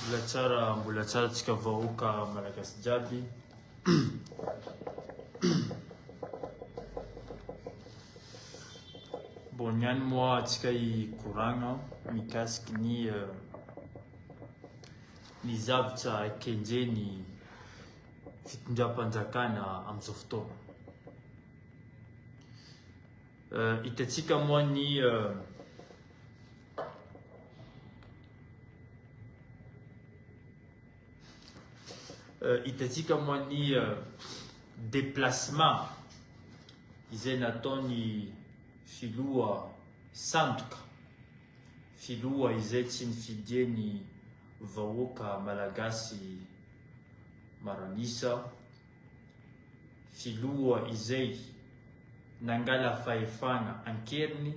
Mbola tsara mbola tsara tsika vahoaka malagasy jiaby. Bon niany moa atsika hikoragna mikasiky ny ny zavatra kendreny fitondram-panjakana amin'izao fotoana. Hitantsika moa ny Hitantsika moa ny déplacement izay nataon'ny filoha sandoka, filoha izay tsy nifidian'ny vahoaka malagasy maro an'isa, filoha izay nangala fahefana an-keriny,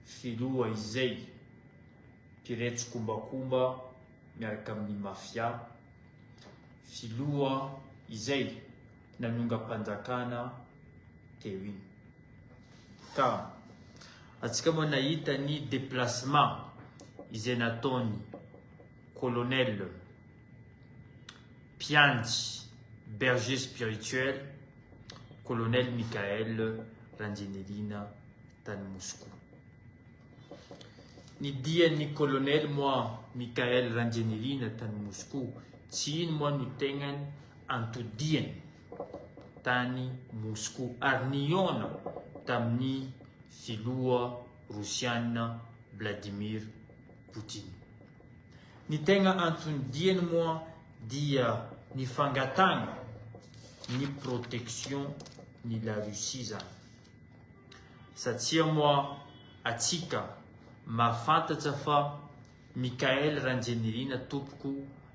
filoha izay mpiray tsikombakomba miaraka amin'ny mafia, filoha izay nanongam-panjakana teo iny. Ka antsika moa nahita ny déplacement izay nataon'i colonel mpiandry berger spirituel colonel Michael Randrianirina tany Moscou. Ny dian'ny colonel moa Michael Randrianirina tany Moscou tsy ino moa no tegnany antodiany tany Moscou ary nihaona tamin'ny filoha rosiana Vladimir Poutine. Ny tegna antony diany moa dia ny fangatagna ny protection ny la Russie zany. Satsia moa atsika mahafantatsa fa Mickaël Randrianirina tompoko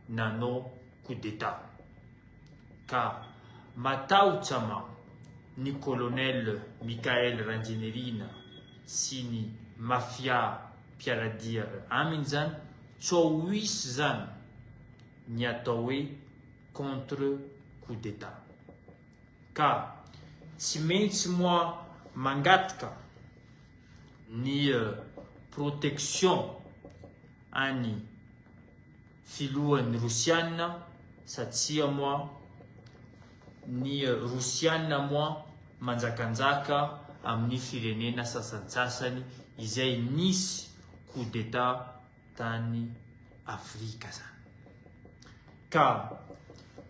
nanao coup d'etat. Ka matahotsa ma ny colonel Mickaël Randrianirina sy ny mafia mpiaradia aminy zany tsao ho hisy zany ny atao hoe contre coup d'etat. Ka tsy maintsy moa mangataka ny protection any filohan'ny rosiana satsia moa ny rosiana moa manjakanjaka amin'ny firenena sasantsasany izay nisy coup d'etat tany Afrika zany. Ka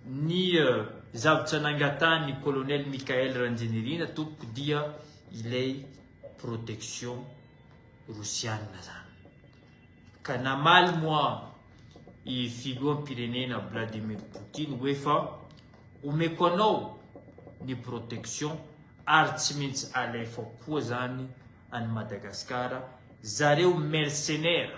ny zavatra nangatahan'ny colonel Michael Randrianirina tompoko dia ilay protection rosiana zany. Ka namaly moa i filoham-pirenena Vladimir Poutine hoe fa omeko anao ny protection ary tsy maintsy alefako koa zany any Madagascar zareo mercenaires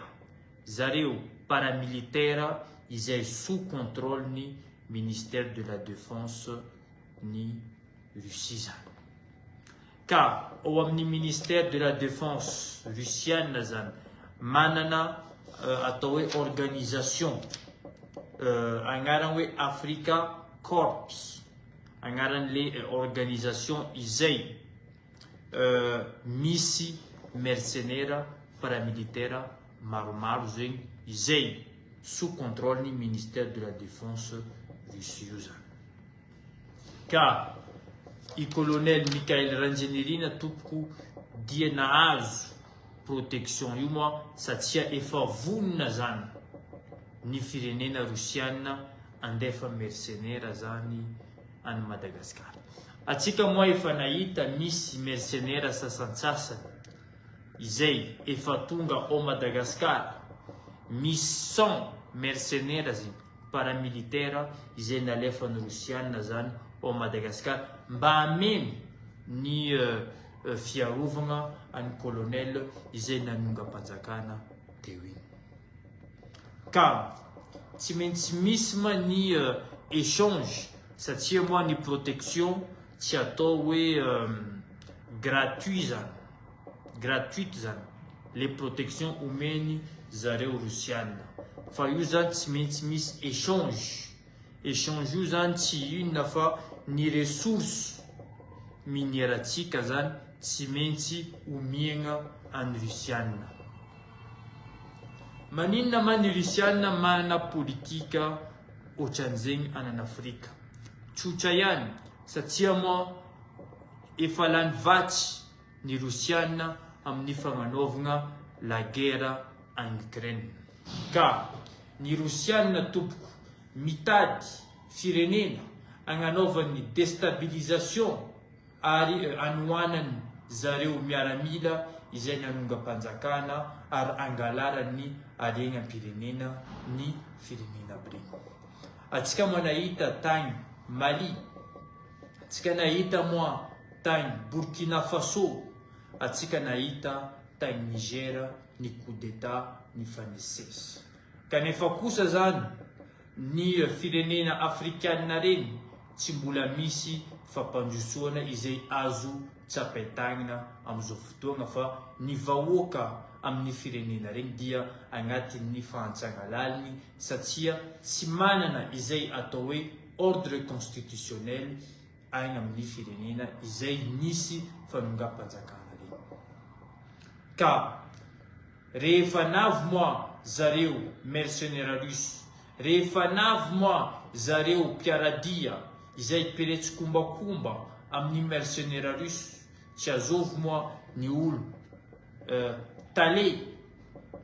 zareo paramilitaire izay sous controle ny ministère de la defense ny Russie zany ka ao amin'ny ministère de la defense russiana zany manana atao hoe organisation agnarany hoe Africa Corps agnaran'le organisation izay Misy mercenaires paramilitaires maromaro zegny izay sous controle ny ministère de la défense Russie io zany. Ka i colonel Mickaël Randrianirina tompoko dia nahazo protection io moa satsia efa vonona zany ny firenena rosiana andefa mercenaires zany any Madagascar. Atsika moa efa nahita misy mercenaires sasantsasany izay efa tonga ao Madagascar, misy 100 mercenaires zegny paramilitaires izay nalefan'ny Rosiana zany ao Madagascar mba hameno ny fiarovagna an'i colonel izay nanongam-panjakana teo igny. Ka tsy maintsy misy ma ny échange satria moa ny protection tsy atao hoe gratuit zany, gratuite zany le protection omeny zareo rosiana fa io zany tsy maintsy misy échange, échange io zany tsy inona fa ny ressource minière antsika zany tsy maintsy omegna any rusiana. Maninona ma ny Rusiana manana politika otran'zegny anan'Afrika? Tsotra ihany, satsia moa efa lany vatsy ny Rosiana amin'ny fagnanaovagna la guerre en Ukraine. Ka ny Rosiana tompoko mitady firenena agnanaovany destabilisation ary anohanany zareo miaramila izay nanongam-panjakana ary angalarany haregnam-pirenena ny firenena aby regny. Atsika moa nahita tagny Mali, atsika nahita moa tagny Burkina Faso, atsika nahita tagny Niger ny coup d'etat nifanesisesy. Kanefa kosa zany ny firenena afrikanina reny tsy mbola misy fampandrosoana izay azo tsapain-tagnana amin'izao fotoagna fa ny vahoaka amin'ny firenena regny dia agnatin'ny fahantragna laligny satsia tsy manana izay atao hoe ordre constitutionnel agny amin'ny firenena izay nisy fanongam-panjakana regny ka Rehefa navy moa zareo mercenaires russes, rehefa navy moa zareo mpiaradia izay mpiretsikombakomba amin'ny mercenaires russes, tsy azovy moa ny olo eh, tale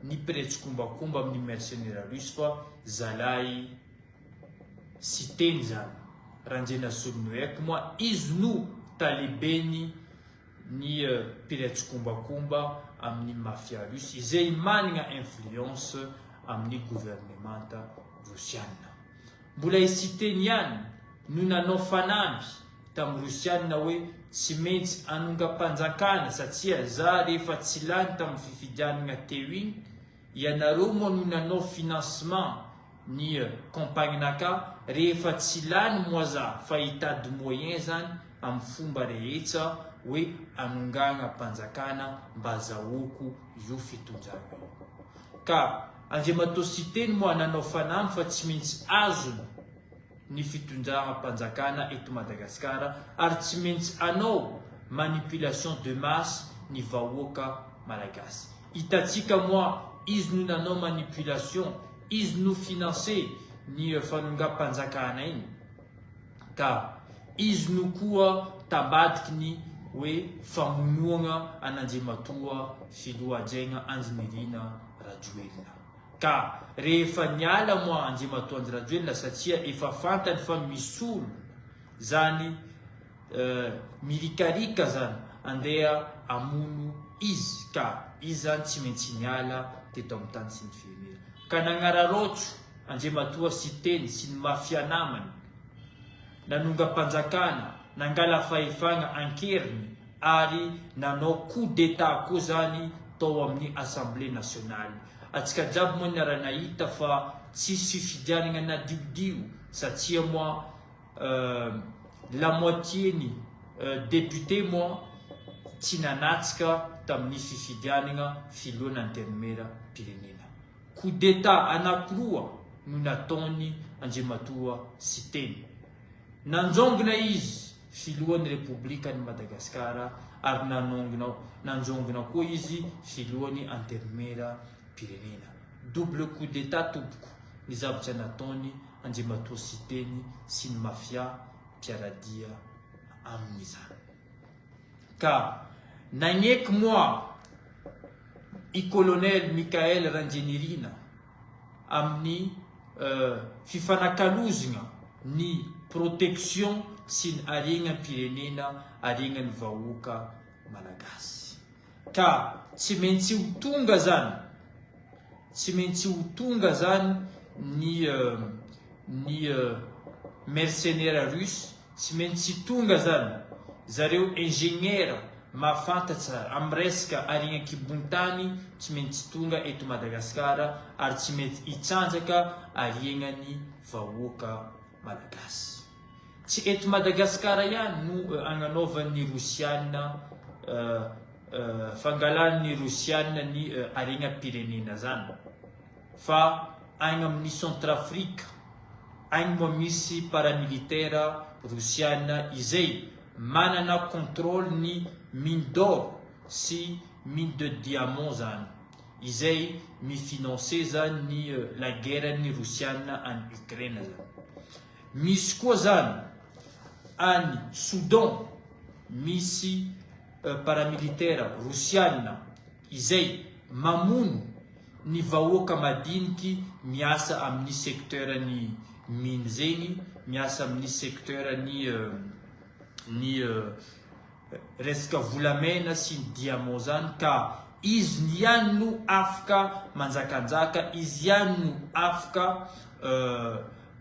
ny mpiretsikombakomba amin'ny mercenaires russes fa zalahy Siteny zany, Randrianasoloniaiko moa izy no talebeny ny mpiray tsikombakomba amin'ny mafia russe izay managna influence amin'ny gouvernemanta rosiana. Mbola i Siteny ihany no nanao fanamby tamin'ny rosiana hoe tsy maintsy hanongam-panjakana satria za rehefa tsy lany tamin'ny fifidianagna teo igny Ianareo moa no nanao financement ny campagne naka rehefa tsy lany moa za fa hitady moyen zany am fomba rehetsa hoe anongagna mpanjakana mba azahoako io fitondrana io. Ka Andriamatoa Siteny moa nanao fanamby fa tsy maintsy azony ny fitondram-panjakana eto Madagasikara ary tsy maintsy anao manipulation de masse ny vahoaka Malagasy. Hitantsika moa izy no nanao manipulation, izy no financer ny fanongam-panjakana iny ka izy no koa tambadiky ny hoe famonoagna an'Andriamatoa Filoha Hajaina Andry Nirina Rajoelina. Ka rehefa niala moa Andriamatoa Andry Rajoelina satria efa fantany fa misy olo zany mirikarika zany andeha hamono izy ka izy zany tsy maintsy niala teto amin'ny tany sy ny firenena. Ka nagnararaotro Andriamatoa Siteny sy ny mafia namany nanongam-panjakana, nangala fahefagna ankeriny ary nanao coup d'etat koa zany tao amin'ny Assemblée nationale. Atsika jiaby moa niara-nahita fa tsisy fifidianagna nadiodio satsia moa la moitié ny député moa tsy nanatsika tamin'ny fifidianagna filohana antenimieram-pirenena. Coup d'etat anakiroa no nataony Andriamatoa Siteny. Nanjongona izy filohan'ny Repoblikan'i Madagasikara ary nanongona nanjongona koa izy filohan'ny Antenimieram-pirenena. Double coup d'etat tompoko ny zavatra nataony Andriamatoa Siteny sy ny mafia mpiaradia aminy izany. Ka nagneky moa i Colonel Michael Randrianirina amin'ny fifanakalozgna ny protection sy ny haregnam-pirenena haregnan'ny vahoaka Malagasy. Ka tsy maintsy ho tonga zany, tsy maintsy ho tonga zany ny ny mercenaires russes, tsy maintsy tonga zany zareo ingénieurs mahafantatsa amin'ny resaka harignan-kibon-tany tsy maintsy tonga eto Madagasikara ary tsy mety hitsanjaka hariagnan'ny vahoaka Malagasy. Tsy eto Madagasikara ihany no agnanaovan'ny Rosiana fangalan'ny Rosiana ny haregnam-pirenena zany fa agny amin'ny Centrafrique agny moa misy paramilitaire Rosiana izay manana contrôle ny mine d'or sy mine de diamant zany. izay mi-financer zany ny la guerre ny Rosiana any Ukraine zany. Misy koa zany any Soudan misy paramilitaire Rosiana izay mamono ny vahoaka madiniky miasa amin'ny secteur ny mine zegny, miasa amin'ny secteur ny ny resaka volamena sy ny diamant zany ka izy ihany no afaka manjakanjaka, izy ihany no afaka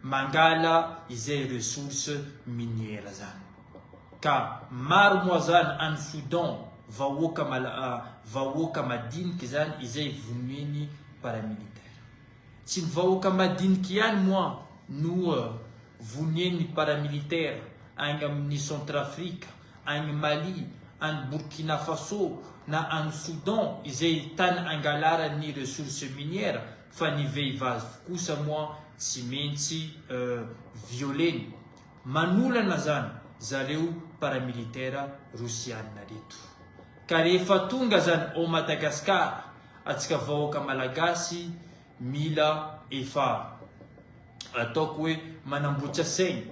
mangala izay ressource minière zany. Ka maro moa zany any Soudan vahoaka vahoaka madiniky zany izay vonoiny paramilitaire. Tsy ny vahoaka madiniky ihany moa no vonoiny paramilitaire agny amin'ny Centrafrique, agny Mali, any Burkina Faso na any Soudan izay tany angalarany ressource minière fa ny vehivavy kosa moa tsy maintsy violeny. Manolana zany zareo paramilitaire rosiana reto. Ka rehefa tonga zany ao Madagascar atsika vahoaka malagasy mila efa ataoko hoe manambotsa saigny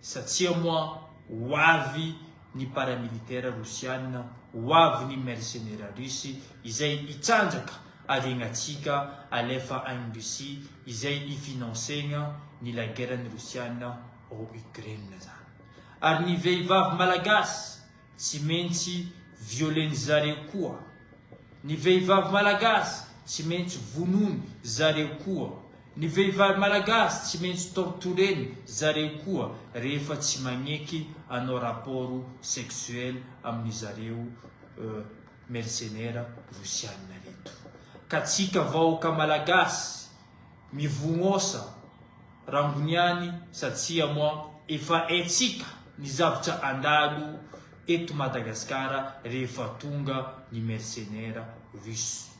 satsia moa ho avy ny paramilitaire rosiana, ho avy ny mercenaire russe izay hitsanjaka aregnatsika alefa agny Russie izay hi-financegna ny la guerre ny rosiana ao Ukraine zany. Ary ny vehivavy malagasy tsy maintsy violeny zareo koa. Ny vehivavy malagasy tsy maintsy vonoiny zareo koa. Ny vehivavy malagasy tsy maintsy tortureny zareo koa rehefa tsy magneky anao rapport sexuel amin'ny zareo mercenaire rosiana reto. Ka tsika vahoaka malagasy mivognosa rangoniany satsia moa efa haitsika ny zavtra andalo eto Madagascar rehefa tonga ny mercenaire russe.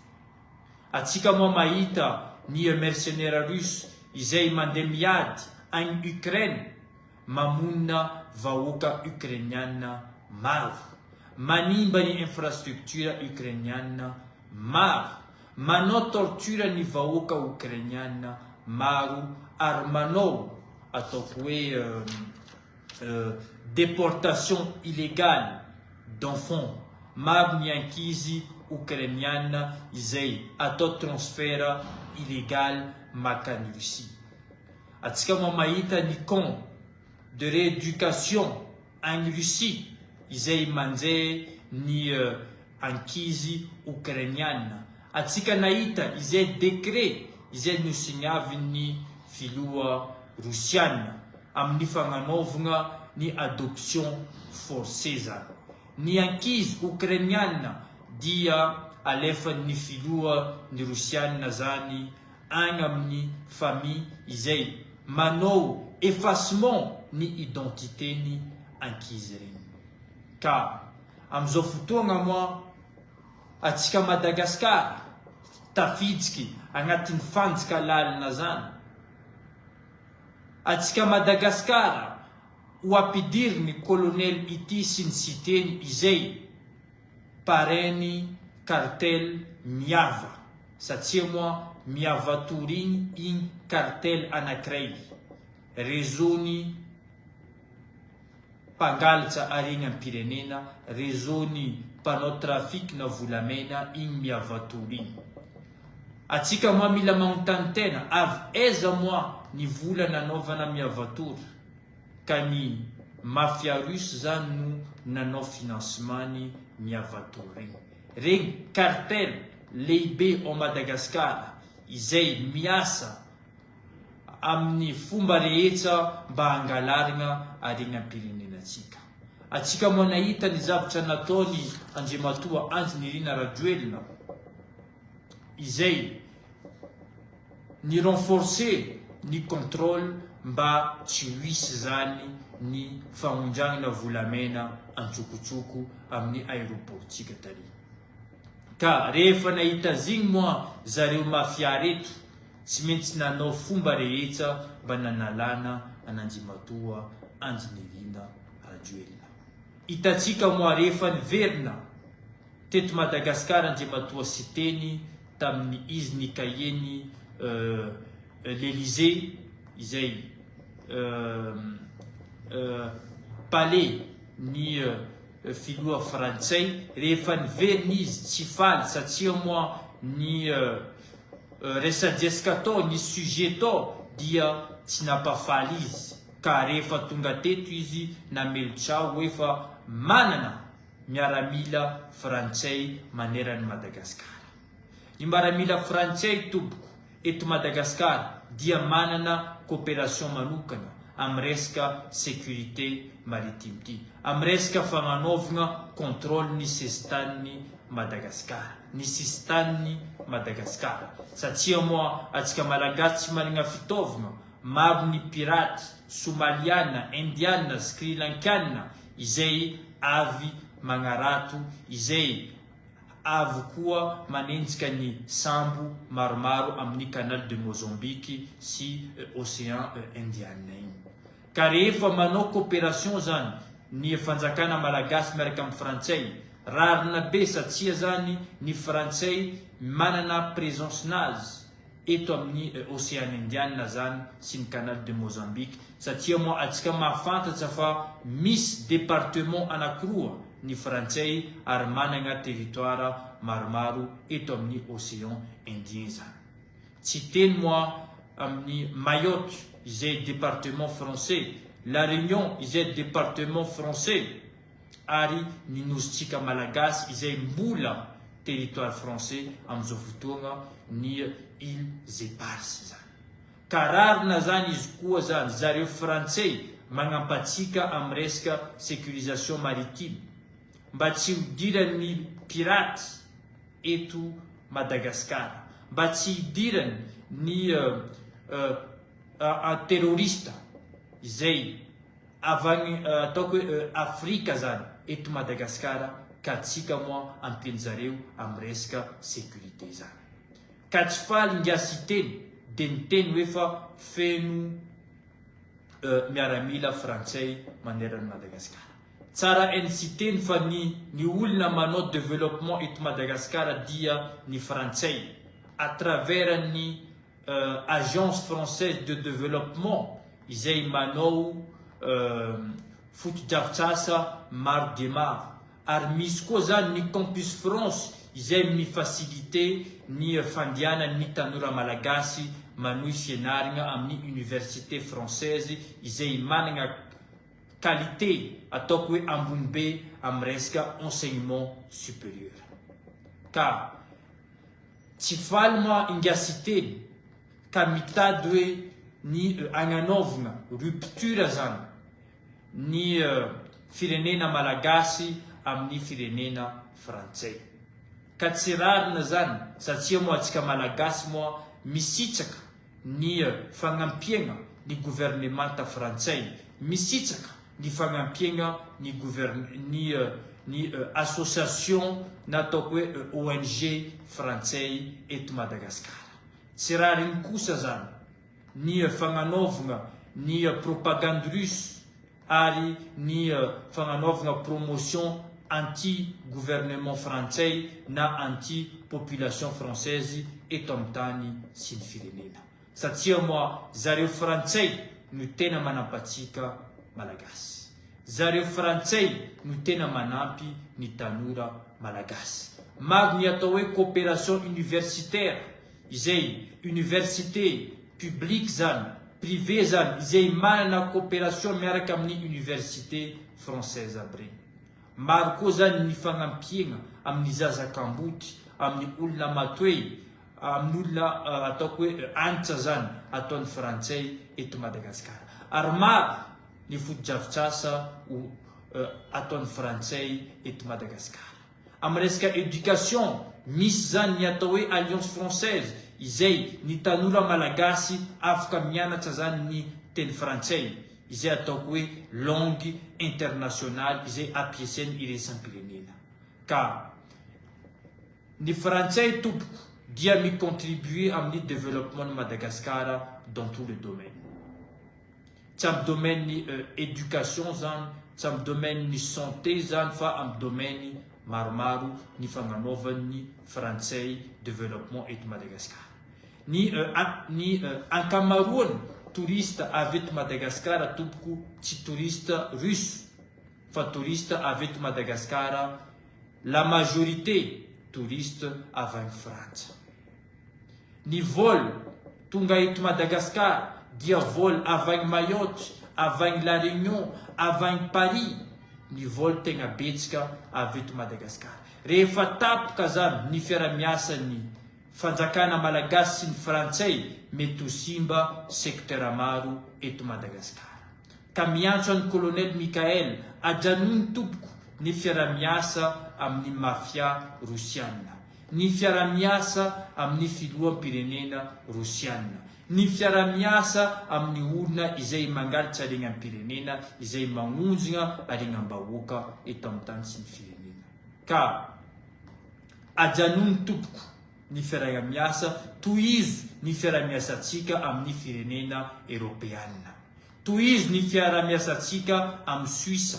Atsika moa mahita ny mercenaire russe izay mandeha miady agny Ukraine mamonina vahoaka ukrainiana maro, manimba ny infrastructure ukrainiana maro, manao torture ny vahoaka ukrainiana maro ary manao ataoko hoe deportation illegale d'enfants maro ny ankizy ukrainiana izay atao transfert illegal makany Russie. Atsika moa mahita ny camp de rééducation any Russie izay manjehy ny ankizy ukrainiana. Atsika nahita izay décret izay nosiniavin'ny filoha rosiana amin'ny fagnanaovgna ny adoption forcée zany. Ny ankizy ukrainiana dia alefan'ny filoha ny rosiana zany agny amin'ny famille izay manao effacement ny identité-ny ankizy regny. Ka amizao fotoagna moa atsika Madagascar tafitsiky agnatin'ny fanjika lalina zany. Atsika Madagascar ho ampidiriny colonel ity sy ny siteny izay parrain-ny cartel miava satsia moa miava tour igny igny cartel anakiray réseau-ny mpangalatra harenam-pirenena réseau-ny mpanao trafic na volamena igny miava tour igny. Atsika moa mila magnontany tena avy aiza moa ny vola nanaovana miava tour ka ny mafia russe zany no nanao financement ny miava tour regny. Regny cartel lehibe ao Madagascar izay miasa amin'ny fomba rehetra mba hangalarigna harenam-pirenenantsika. Atsika moa nahita ny zavatra nataony Andriamatoa Andry Nirina Rajoelina izay ni renforcer ny controle mba tsy ho hisy zany ny fagnondragnana volamena antsokotsoko amin'ny aéroport-tsika tary. Ka rehefa nahita azigny moa zareo mafia reto tsy maintsy nanao fomba rehetra mba nanalana an'Andriamatoa Andry Nirina Rajoelina. Hitantsika moa rehefa niverina teto Madagascar Andriamatoa Siteny. tamin'ny izy nikahieny l'Elysée izay palais ny filoha frantsay. Rehefa niverina izy, tsy faly satria moa ny resadresaka tao, ny sujet tao dia tsy nampafaly izy, ka rehefa tonga teto izy namelotra hoe fa manana miaramila frantsay maneran'i Madagasikara. Ny maramila frantsay, tompoko, eto Madagasikara dia manana coopération manokana amin'ny resaka sécurité maritime ty, amin'ny resaka fagnanaovagna contrôle ny sesitanin'i Madagasikara, ny sisitanin'i Madagasikara, satria moa antsika Malagasy tsy managna fitaovagna, maro ny piraty somaliana, indiana, srilankana izay avy magnarato, izay avy koa manenjika ny sambo maromaro amin'ny Canal de Mozambique sy Océan Indiana iny. Ka rehefa manao coopération zany ny fanjakana malagasy miaraka amin'ny frantsay, rarina be satsia zany ny frantsay manana présence-nazy eto amin'ny Océan Indiana zany sy ny Canal de Mozambique, satria moa atsika mahafantatsa fa misy département anakiroa ny frantsay ary managna territoire maromaro eto amin'ny Océan Indien zany. Tsy teny moa amin'ny Mayotte izay département français, La Réunion izay département français ary ny nosintsika malagasy izay mbola territoire français amin'izao fotoagna, ny Îles Éparses zany. Ka rarina zany izy koa zany zareo frantsay magnampatsika amin'ny resaka sécurisation maritime mba tsy hodiran'ny pirates eto Madagasikara, mba tsy hidirany ny terroriste izay avy any ataoko hoe Afrika zany eto Madagasikara, ka atsika moa ampianjareo amin'ny resaka sécurité zany. Ka tsy faly ingahy Siteny de niteny hoe fa feno miaramila frantsay manerana Madagasikara. Tsara en Siteny fa ny ny olona manao développement eto Madagasikara dia ny frantsay à travers ny Agence française de développement izay manao fotodrafitrasa maro dia maro, ary misy koa zany ny Campus France izay mi-faciliter ny fandehanan'ny tanora malagasy manohy fianaragna amin'ny université française izay managna qualité ataoko hoe ambony be amin'ny resaka enseignement supérieur. Ka tsy faly moa ingahy Siteny ka mitady hoe ny agnanaovgna rupture zany ny firenena malagasy amin'ny firenena frantsay. Ka tsy rarina zany satsia moa atsika malagasy moa misitraka ny fagnampiagna ny gouvernemanta frantsay, misitraka ny fagnampiagna ny gouverne ny ny association na ataoko hoe ONG frantsay eto Madagasikara. Tsy rariny kosa zany ny fagnanaovagna ny propagande russe ary ny fagnanaovagna promotion anti gouvernement frantsay na anti population française eto amin'ny tany sy ny firenena. Satria moa zareo frantsay no tena manampatsika malagasy. Zareo frantsay no tena manampy ny tanora malagasy. Maro ny atao hoe coopération universitaire izay université publique zany, privé zany izay manana coopération miaraka amin'ny université française aby regny. Maro koa zany ny fagnampiagna amin'ny zaza kamboty, amin'ny olona matoe, amin'ny olona ataoko hoe antsa zany ataon'ny frantsay eto Madagasikara. Ary maro ny fotodrafitrasa ho ataon'ny frantsay eto Madagasikara. Amin'ny resaka éducation, misy zany ny atao hoe alliance française izay ny tanora malagasy afaka mianatra zany ny teny frantsay izay ataoko hoe langue internationale izay ampiasain'ny iraisam-pirenena. Ka ny frantsay, tompoko, dia mi-contribuer amin'ny développement ny Madagasikara dans tous les domaines. Tsy amin'ny domaine ny éducation zany, tsy amin'ny domaine ny santé zany, fa amin'ny domaine. maromaro ny fagnanaovan'ny frantsay developpement eto Madagascar. Ny ny ankamaroany touriste avy eto Madagascar tompoko tsy touriste russe fa touriste avy eto Madagascar la majorité touriste avy any Frantsa. Ny vol tonga eto Madagascar dia vol avy any Mayotte, avy any La Réunion, avy any Paris ny vol tegna betsaka avy eto Madagascar. Rehefa tapoka zany ny fiaramiasan'ny fanjakana malagasy sy ny frantsay mety ho simba secteur maro eto Madagascar. Ka miantso an'i Colonel Mickaël ajanony tompoko ny fiaramiasa amin'ny mafia rosiana. Ny fiaramiasa amin'ny filoham-pirenena rosiana. Ny fiaramiasa amin'ny olona izay mangalatra haregnam-pirenena izay magnonjogna haregnam-bahoaka eto amin'ny tany sy ny firenena. Ka ajanony tompoko ny fiarahamiasa, tohizo ny fiarahamiasantsika amin'ny firenena eropeana. Tohizo ny fiarahamiasantsika amin'i Suisse.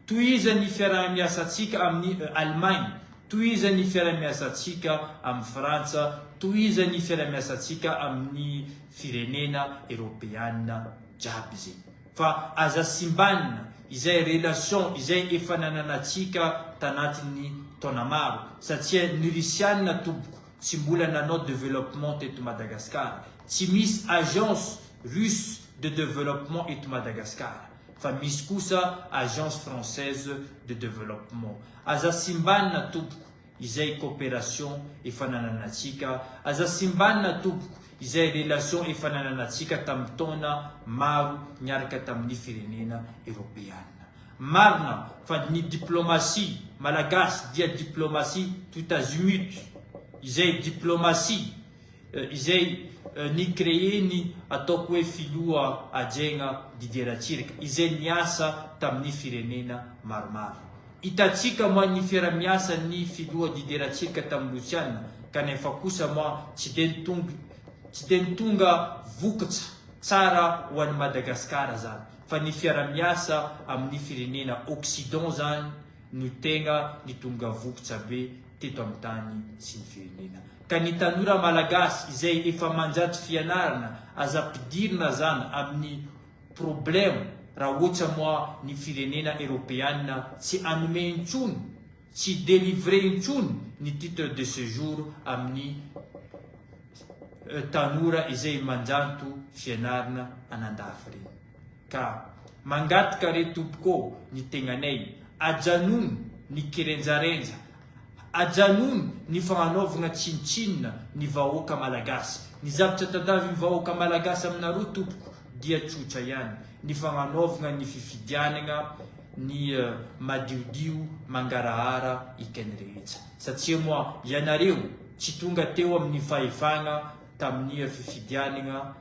Tohiza ny fiarahamiasantsika amin'i Allemagne. Tohiza ny fiarahamiasantsika amin'i Frantsa. Tohiza ny fiarahamiasantsika amin'ny firenena eropeana jiaby zegny. Fa aza simbanina izay relation izay efa nananantsika tanatin'ny taona maro. Satria ny Russiana tompoko tsy mbola nanao developpement teto Madagascar. Tsy misy agence russe de developpement eto Madagascar. Fa misy kosa agence française de developpement. Aza simbanina tompoko izay coopération efa nananantsika, aza simbanina tompoko izay relation efa nananantsika tamin'ny taona maro niaraka tamin'ny firenena eropeana. Marina fa ny diplomatie malagasy dia diplomatie tout azimut, izay diplomatie izay ni-créer ny ataoko hoe filoha Hajaigna Didier Ratsiraka izay niasa tamin'ny firenena maromaro. Hitantsika moa ny fiara-miasan'ny filoha Didier Ratsiraka tamin'ny Rosiana kanefa kosa moa tsy dia nitonga tsy dia nitonga vokatra tsara ho an'i Madagasikara zany fa ny fiara-miasa amin'ny firenena Occident zany no tegna nitonga vokatra be teto amin'ny tany sy ny firenena. Ka ny tanora malagasy izay efa manjato fianarana aza ampidirina zany amin'ny problème raha ohatsa moa ny firenena eropeana tsy hanome intsony, tsy delivrer intsony ny titre de sejour amin'ny tanora izay manjanto fianarana anandafy reny. Ka mangataka re tompoko ô ny tegnanay, ajanony ny kirenjarenja, ajanony ny fagnanaovagna tsinontsinona ny vahoaka malagasy. Ny zavatra tadavin'ny vahoaka malagasy aminareo tompoko dia tsotra ihany, ny fagnanaovagna ny fifidianagna ny madiodio mangarahara ikany rehetsa. Satria moa ianareo tsy tonga teo amin'ny fahefagna tamin'ny fifidianagna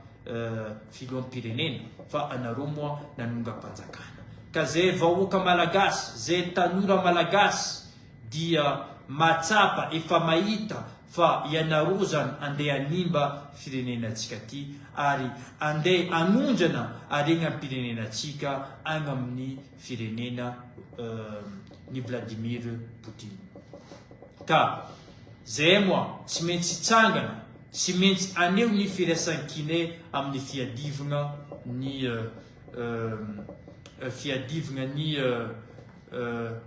filoham-pirenena fa anareo moa nanongam-panjakana. Ka zay vahoaka malagasy, zay tanora malagasy dia mahatsapa, efa mahita fa ianareo zany andeha hanimba firenenantsika ty ary andeha hanondrana haregnam-pirenenantsika agny amin'ny firenena ny Vladimir Poutine. Ka zay moa tsy maintsy hitsangana Tsy maintsy haneho ny firaisan-kine amin'ny fiadivgna ny fiadivgna ny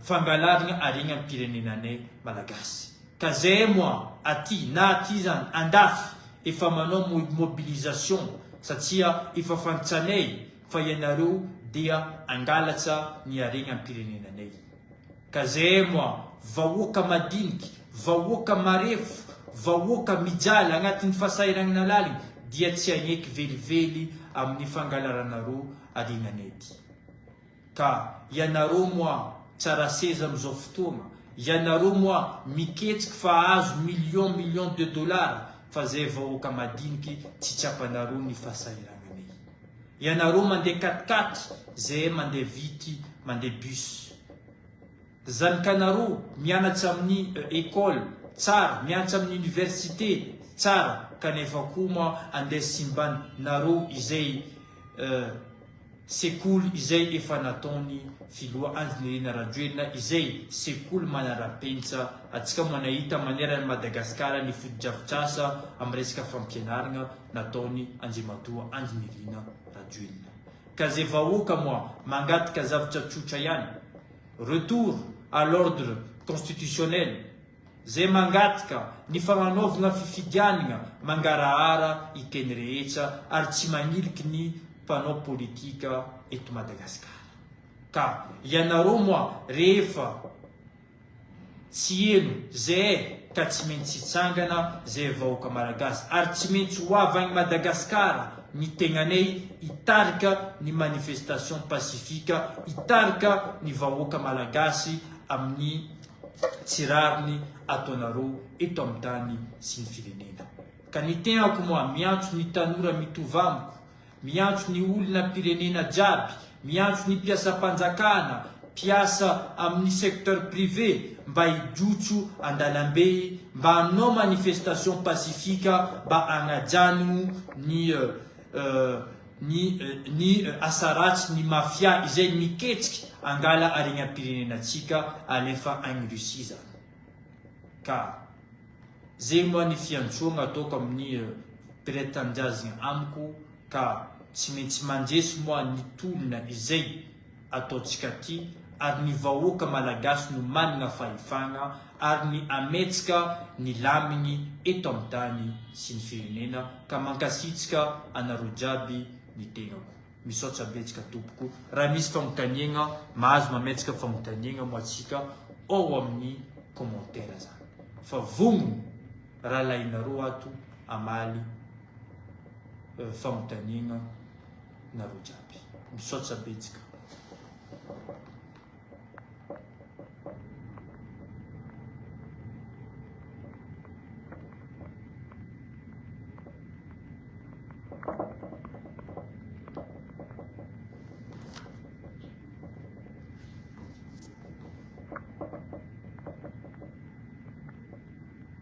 fangalargna haregnam-pirenenanay Malagasy. Ka zay moa aty na aty zany andafy efa manao mobilisation satria efa fantsanay fa ianareo dia hangalatsa ny haregnam-pirenenanay. Ka zay moa vahoaka madiniky, vahoaka marefo, vahoaka mijaly agnatin'ny fahasahiranana laligny dia tsy hagneky velively amin'ny fangalaranareo arinanay ty. Ka ianareo moa tsara seza amizao fotoagna, ianareo moa miketsiky fa ahazo millions millions de dollars fa zay vahoaka madiniky tsy tsapanareo ny fahasahirananay. Ianareo mandeha quat-quat, zay mandeha vity, mandeha bus. Zanakanareo mianatra amin'ny école tsara, mianatra amin'ny université tsara kanefa koa moa andeha simban nareo izay. sekoly izay efa nataony filoha Andry Nirina Rajoelina izay sekoly manara-penitra antsika moa nahita manerana an'i Madagasikara ny fotodrafitrasa amin'ny resaka fampianaragna nataony Andriamatoa Andry Nirina Rajoelina. Ka ze vahoaka moa mangataka zavatra tsotra ihany, retour à l'ordre constitutionnel, Zay mangataka ny fagnanaovagna fifidianagna mangarahara iteny rehetra ary tsy magniliky ny mpanao politika eto Madagasikara. Ka ianareo moa rehefa tsy heno zay ka tsy maintsy hitsangana zay vahoaka Malagasy ary tsy maintsy ho avy agny Madagasikara ny tegnanay hitarika ny manifestation pacifique hitarika ny vahoaka Malagasy amin'ny tsy rariny ataonareo eto amin'ny tany sy ny firenena. Ka ny tenako moa miantso ny tanora mitovy amiko, miantso ny olona pirenena jiaby, miantso ny mpiasam-panjakana, mpiasa amin'ny secteur privé mba hijotso andalambe mba hanao manifestation pacifique mba hagnajanogno ny ny ny asa ratsy ny mafia izay miketriky angala haregnam-pirenena tsika alefa agny Russie zany ka zegny moa ny fiantsoagna ataoko amin'ny mpiray tanindrazagna amiko ka tsy maintsy mandresy moa ny tolona izay ataontsika ty ary ny vahoaka malagasy no managna fahefagna ary ny ametsika ny lamigny eto am tany sy ny firenena ka mankasitsika anareo jiaby ny tegnako misaotsa betsaka tompoko raha misy fagnotaniagna mahazo mametsaka fagnotaniagna moa tsika ao amin'ny commentaire zany fa vognogno rahalahinareo ato amaly fagnotaniagna nareo jiaby. Misaotsa betsaka.